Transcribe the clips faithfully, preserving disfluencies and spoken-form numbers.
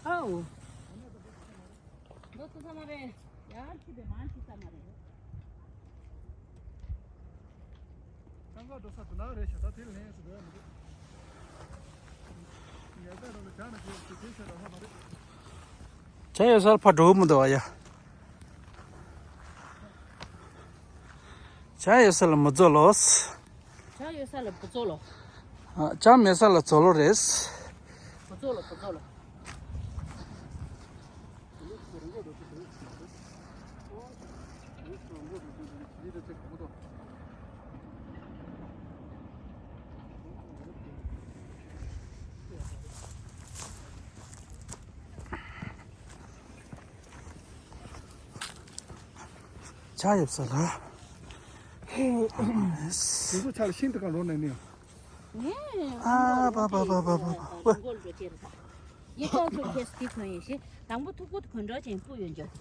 ཨའོ། འགྲོ་ཐུབ་ས་མ་རེད། ཡར་ཁྲིད་པའི་མར་ཁྲིད་ས་མ་རེད། ཁང་པ་འགྲོ་ས་དེ་ན་རེད་ཤག་ད་དེ་ལ་ལན་ཟེར་འགྲོ་ཡ་མི་འདུག་ཉལ་ས་རང་ལ་བྱ་ན་དེ་དེ་དེ་ཤ་ར་ཧོ་མ་རེད། ཇ་ཡོད་ས་ལ་ཕར་འགྲོ་གི་མི་འདུག་བ་ཡ། ཇ་ཡོད་ས་ལ་མི་འཛོལ་ལོ། ཇ་ཡོད་ས་ལ་བུ་འཛོལ་ལོ། ཨ། ཇ་མེད་ས་ལ་འཛོལ་ལོ་རེད། བུ་འཛོལ་ལོ། བུ་འཛོལ་ལོ། ཇ་ཡོད་ས་ལ། དེ་ཚོ་ཆ་ལ་ཤིན་ཏུ་གང་རོ་ནས་ནི། ངས་ཨ་པ་པ་པ་པ་པ་པ། ཡིག་ཐོག་ཚུར་ཁེས་ཏི་ཁོན་ཡིན་ཞེས་དང་པོ་ཐུག་པོ་གོན་འགྲོ་ཅན་སྤུ་ཡོད་འཇོག་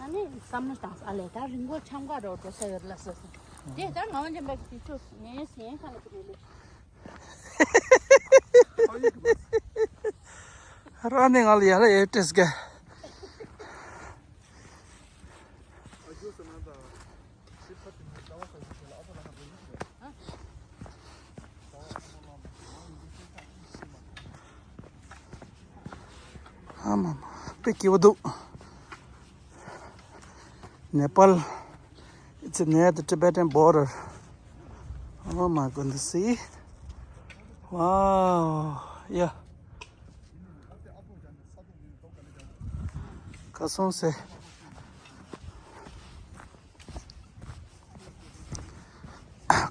ཨ་ནི་བསམ་བློ་བཏང་ས་ལས་ད་རིང་པོ་འཆམ་ག་རོ་འགྲོ་ས་ཡོད་ལ་སོ་སོ། དེ་ད་ངའང་འཇམ་པ་གི་དུས་ཚོད་ངའི་ཟིན་ཁ་ལ་དུ་མི་ལུས། རང་ནས་ང་ལ་ཡར་ལ་ཡར་སྤྲད་ཀྱི། ཨ་མ་མ། དཔེ་སྐྱིད་པོ་འདུག Nepal. It's near the Tibetan border. Oh my goodness, see? Wow, yeah. ཁ་སང་ཟེར།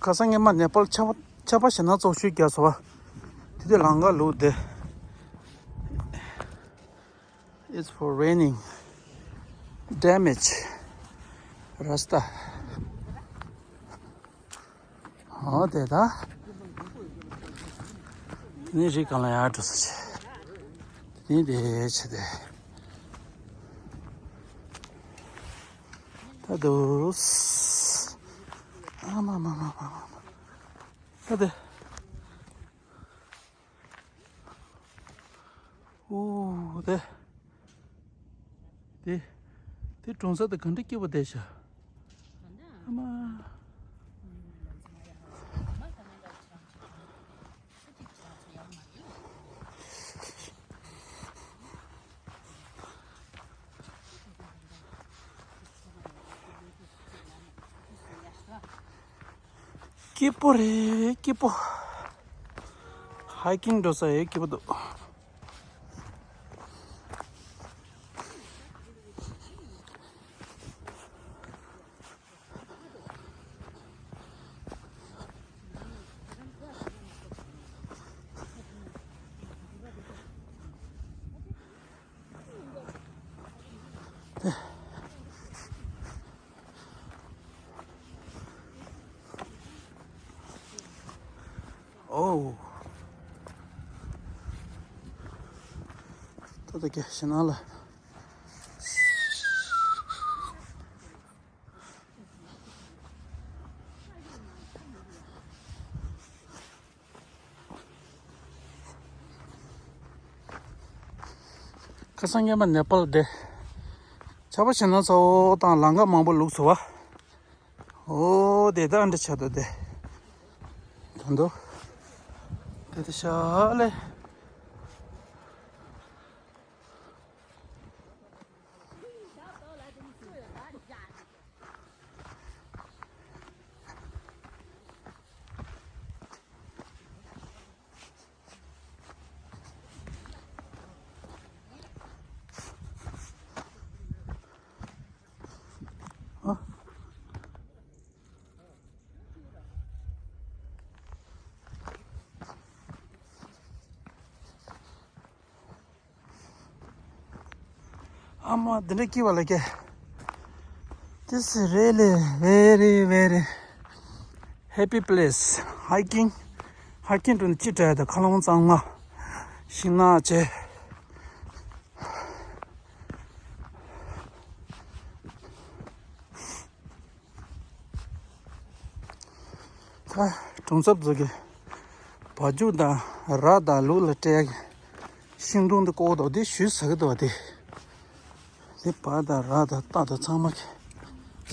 ཁ་སང་ངས་མ་ནེ་པཱལ་ཆར་པ་ཆར་པ་ཞེ་ན་ཙོག་ཤུལ་རྒྱག་སོང་བ། དེ་དུས་ལམ་ཁ་ལུག་དེ། It's for raining. Damage. Rasta. ཨོ་དེ་ད། དེ་ནས་རི་སྒང་ལ་ཡར་འགྲོ་ས་བྱས། དེ་ནས་དེ་བྱས་ཏེ། ད་དུ། ཨ་མ་མ་མ་མ་མ་མ། ད་དེ། ཨོ་དེ། དེ། དེ་གྲོང་གསེབ་དེ་ག་འདྲ་སྐྱིད་པོ་བསྡད་ཤག་ཨ་མ། སྐྱིད་པོ་རེད་སྐྱིད་པོ། ཧའི་ཀིང་འགྲོ་ས་ཡོད་སྐྱིད་པོ་འདུག་ཨོ། ད་ལྟ་ཀྱི་ཕྱི་ནང་ལ། ཁ་སང་ངས་མ་ནེ་པཱལ་དེ། ཆར་པ་ཞེ་ན་ཚ་བོ་དང་ལམ་ཁ་མང་པོ་ལུག་སོ་བ། ཨོ་དེ་ད་འདྲ་ཆ་ད་དེ། ད་འདུག་དེ་དེ་ཤ་ལེ། ཨ་མ་འདི་འདྲ་སྐྱིད་པ་ལ་སྐྱེ། This is really very very happy place. Hiking. Hiking འགྲོ་ནས་ཅི་དྲག་ཡོད་ད་ཁ་ལོང་གཙང་མ། ཤིང་ནགས་བཅས། ད་གྲོང་གསེབ་ཚོ་གི་བ་རྒྱུག་དང་ར་དང་ལུག་ལ་སྤྲད་ཡག་གི་ ཤིང་སྡོང་འདི་ཀོ་དོ་དེ་ཞུས་ཟ་གི་འདུག་བ་དེ། དེ་བ་དང་ར་དང་རྟ་དང་ཚང་མ་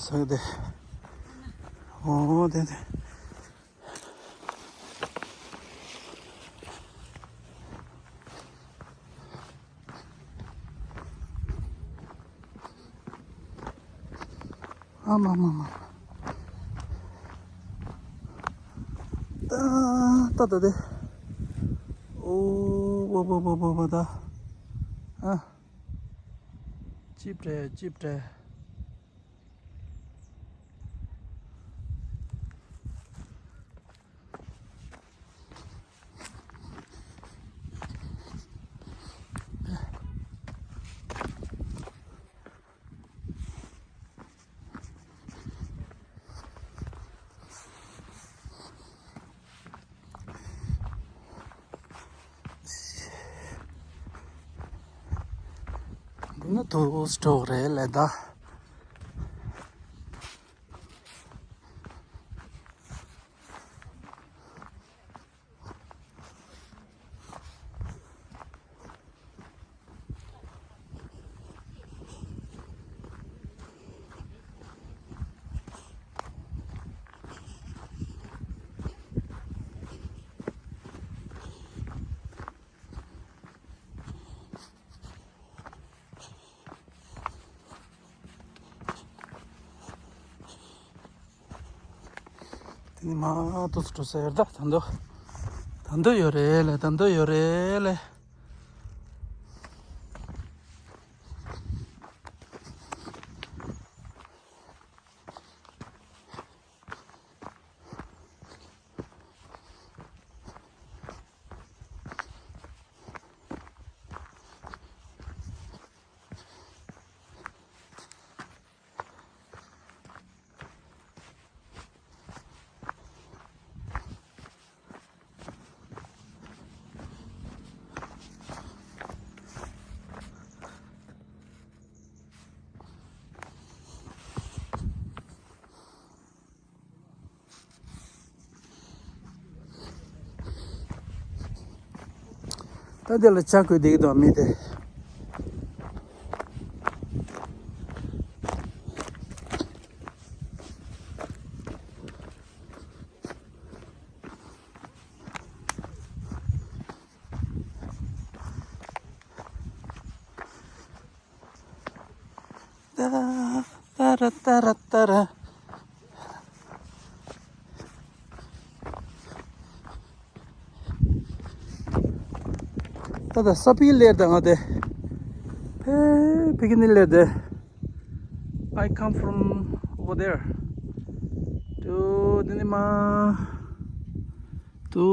ཟ་གི་དེ། ཨོ་དེ་དེ། ཨ་མ་མ་མ། ཏ་ཏ་ཏ་ཏེ། ཨོ་བ་བ་བ་བ་བ་ད། ཨ། ཅིབ་ཏྲེ་ཅིབ་ཏྲེ། འདི་ནི་ཏུ་སི་ཊི་རེད་ལེ་ད། དེ་ནི་མ་ཏོག་ཙམ་འགྲོ་ས་ཡོད་ད། ད་འདོད་ད་འདོད་ཡོད་རེད་ལེ། ད་འདོད་ཡོད་རེད་ལེ། ད་འདི་ལ་ཇ་བསྐོལ་བསྡད་ཀྱི་འདུག་མི་དེ། ཏ་ར་ཏ་ར་ཏ་ར། ད་ད་ས་པི་ལེར་ད་ང་དེ། ཕེ་ཕི་ཀི་ནི་ལེར་དེ། I come from over there. དུ་དེ་ནི་མ། དུ་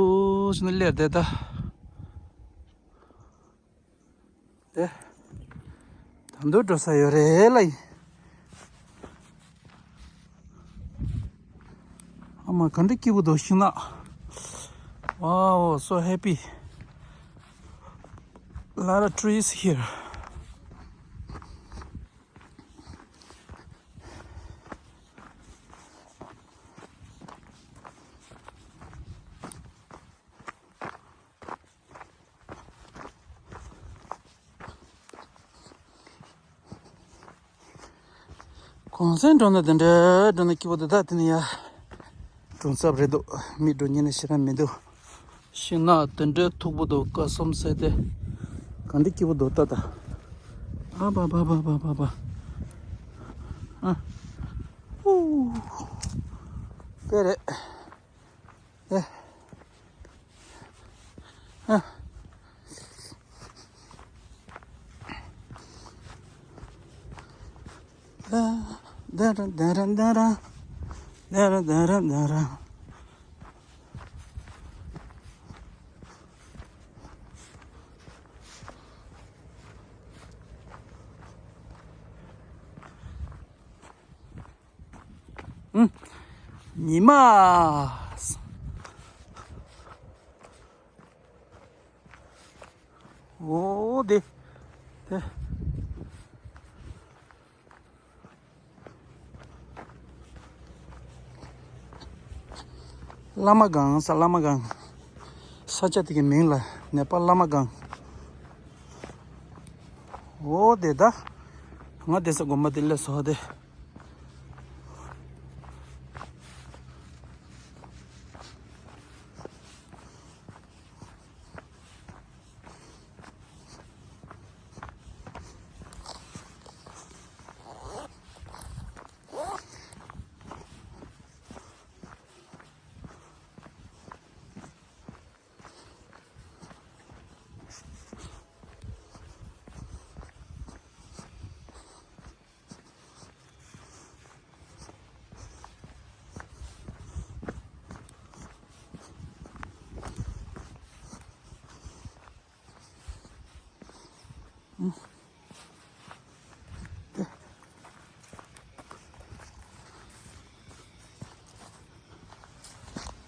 ཞི་ནི་ལེར་དེ་ད། དེ། ད་འདོད་འགྲོ་ས་ཡོད་རེད་ལ་ཡིན། ཨ་མ་ག་འདྲ་སྐྱིད་པོ་འདུག་ཤིང་ནགས། Wow, so happy. Lot of trees here. གུང་སེང་འགྲོ་ན་དེ་འདྲ་འགྲོ་ན་སྐྱིད་པོ་འདུག་ད་དེ་ནི་ཡ། གྲོང་གསེབ་རེད་འདུག་མི་འགྲོ་ཉེན་ནི་ཞེ་དྲག་མི་འདུག་ཤིང་ནགས་དེ་འདྲ་མཐུག་པོ་འདུག་ཀ་སོམ་ཟེར་ཏེ། ག་འདྲ་སྐྱིད་པོ་འདུག་ད་ད། ཨ་བ་བ་བ་བ་བ་བ། ཨ། ཧུ། དཔེ་རེད། ཨ། ཨ། ད་ར་ད་ར་ད་ར། ད་ར་ད་ར་ད་ར། ཨུམ། ཉི་མ། འོ་དེ། དེ། བླ་མ་སྒང་ས། བླ་མ་སྒང་། ས་ཆ་དེ་གི་མིང་ལ་ནེ་པཱལ་བླ་མ་སྒང་། འོ་དེ་ད། ང་དེ་ས་དགོན་པ་དེ་ལས་སོ་དེ།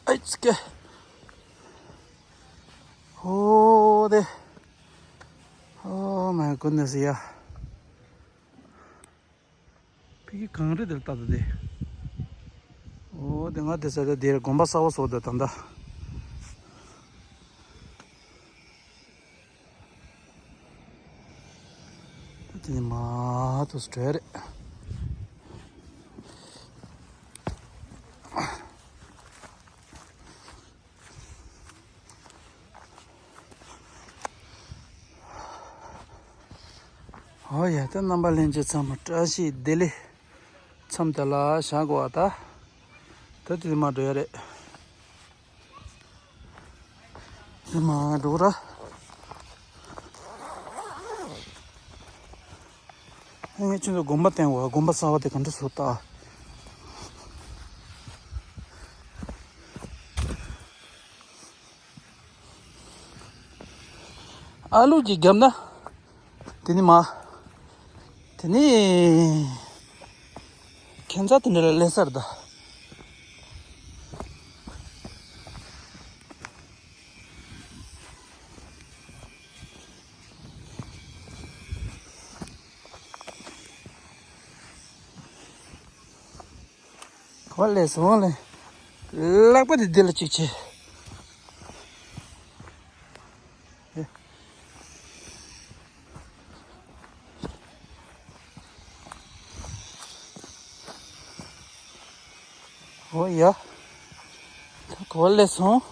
ཨི་ཙི་ཀེ། ཧོ་དེ། Oh my goodness ཡ། ཕ་གི་གངས་རི་དེར་ལྟ་དུ་དེ། འོ་དེ་ང་དེ་ས་དེ་དེར་དགོན་པ་གསར་པ་བཟོ་དེ་ད་ལྟ། དེ་ནི་མ་ཐུག་སྤྲོད་རེད། ཨོ་ཡ་ད་རྣམ་པ་ལྷན་རྒྱས་ཚང་མ་བཀྲ་ཤིས་བདེ་ལེགས། མཚམས་དེ་ལ་བཞག་དགོས་པ་ད། ད་དེ་མ་འགྲོ་ཡ་རེད། དེ་མ་འགྲོ་ར། ངས་ཁྱོད་ཚོ་དགོན་པ་བསྟན་བ་དགོན་པ་གསར་པ་དེ་ག་འདྲ་བཟོ་ལྟ། ཨ་ལུ་གཅིག་བརྒྱབ་ན། དེ་ནི་མ། དེ་ནི། ཁྱད་མཚར་དེ་འདྲ་ལ་ལས་སར་ད། ག་པར་སླེབས་སོང་ལེ། ལག་པ་དེ་འདི་ལ་གཅིག་བྱས། ཨོ་ཡ། ད་ག་པར་སླེབས་སོང་།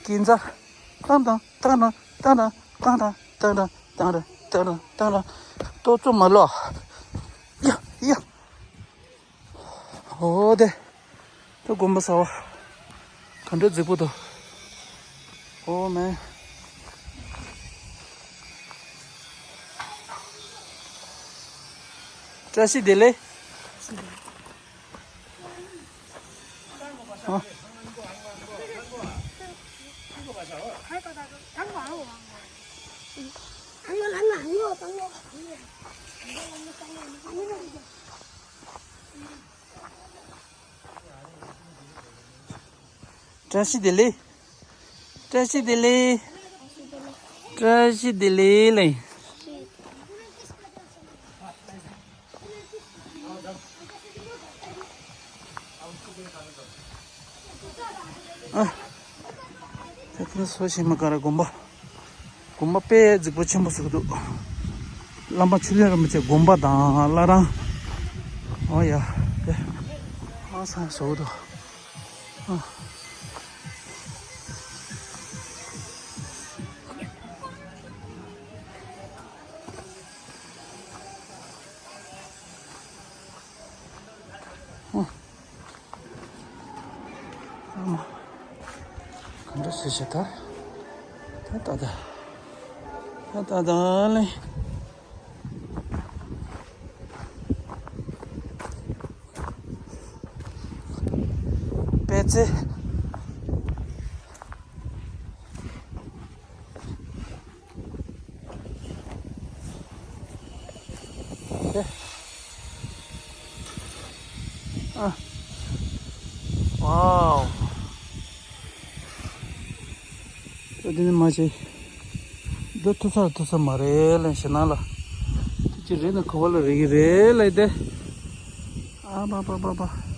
ཀིན་ཛ། ཏང་ཏང་ཏང་ཏང་། ཏོག་ཙམ་མ་ལོག་ཡ་ཡ། ཨོ་དེ། ད་དགོན་པ་གསར་པ། ག་འདྲ་རྫིག་པོ་འདུག་ཨོ་མེ། བཀྲ་ཤིས་བདེ་ལེགས། ཨ། བཀྲ་ཤིས་བདེ་ལེགས། བཀྲ་ཤིས་བདེ་ལེགས། བཀྲ་ཤིས་བདེ་ལེགས་ལེ། ཨ། ད་ཐེངས་སོ་ཤིང་མ་ག་ར་དགོན་པ། དགོན་པ་དཔེ་རྫིག་པོ་ཆེན་པོ་བཟོས་འདུག་བླ་མ་ཆོས་སེང་རིན་པོ་ཆེ་དགོན་པ་དང་བླ་བྲང་། ཨོ་ཡ། དཔེ་ཧང་སང་བཟོས་འདུག་ཨ། ཨ་མ། ག་འདྲ་བྱས་བྱས་ད། ད་ད་ད། ད་ད་ད་ལེ། པད་ཚལ། ཨ། ཝའོ། ད་དེ་ནི་མ་བྱེད། འདི་ཐུ་ས་ཐུ་ས་མ་རེད་ལན་ཞེ་ན་ལ། དེ་ཅི་རེད་ན་ག་བ་ལ་རེད་ཀྱི་རེད་ལ་དེ། ཨ་པ་པ་པ་པ།